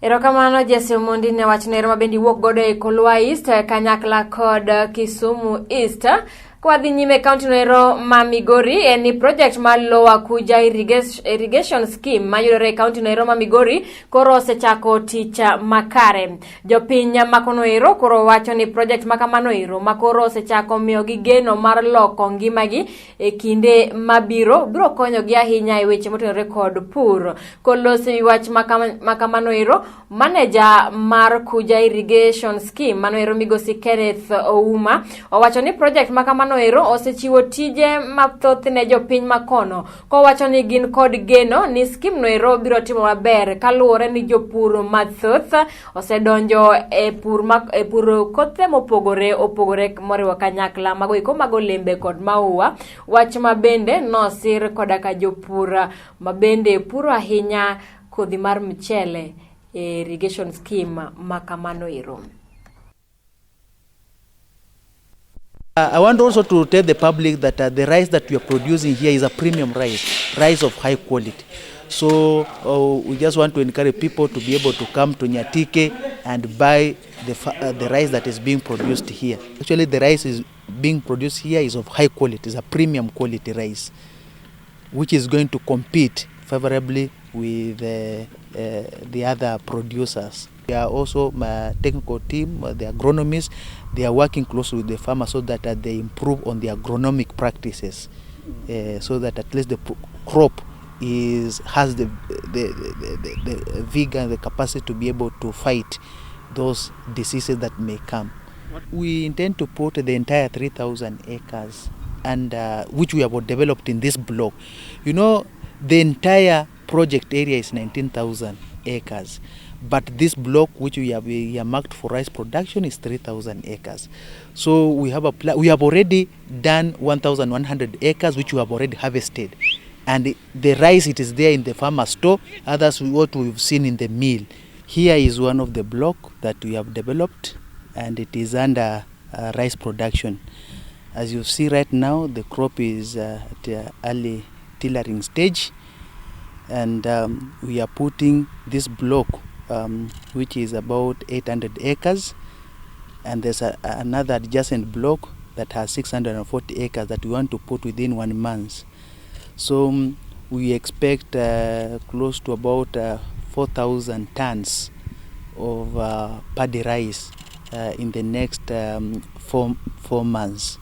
Erokamano Jesse Omondi ne wach nero mabende iwuok godo e Kolwa East kanyakla kod Kisumu East. Kwadhi nyime e kaunti noero ma Migori en ni project mar Lower Kuja Irrigation Scheme mayudore e kaunti noero ma Migori koro osechako tich makare. Jopiny makono ero koro wacho ni project makamano ero makoro osechako miyogi geno mar loko ngimagi e kinde mabiro biro konyogi ahinya e weche motenore kod pur. Koloso e wach makamano ero, maneja mar Kuja Irrigation Scheme mano ero migosi Kenneth Ouma owacho ni project makamano ero osechiwo tije mathoth ne jopiny makono kowacho ni gin kod geno ni skim no ero biro timo maber kaluwore ni jopur mathoth osedonjo e pur ma, e pur kothe mopogore opogore moriwo kanyakla mago eko mag olembe kod maua. Wach ma bende nosir koda ka jopur ma bende puro ahinya kodhi mar mchele e irrigation scheme ma kamano ero. I want also to tell the public that the rice that we are producing here is a premium rice, rice of high quality. So we just want to encourage people to be able to come to Nyatike and buy the rice that is being produced here. Actually, the rice is being produced here is of high quality, it's a premium quality rice, which is going to compete favorably with the other producers. We are also my technical team, the agronomists, they are working closely with the farmers so that they improve on the agronomic practices, so that at least the crop has the vigor and the capacity to be able to fight those diseases that may come. We intend to put the entire 3,000 acres, and which we have developed in this block. The entire project area is 19,000 acres, but this block which we have earmarked for rice production is 3,000 acres. So we have a we have already done 1,100 acres which we have already harvested, and the rice, it is there in the farmer store. Others what we've seen in the mill. Here is one of the block that we have developed, and it is under rice production. As you see right now, the crop is at the early tillering stage, and we are putting this block, which is about 800 acres, and there's another adjacent block that has 640 acres that we want to put within 1 month. So we expect close to about 4,000 tons of paddy rice in the next four months.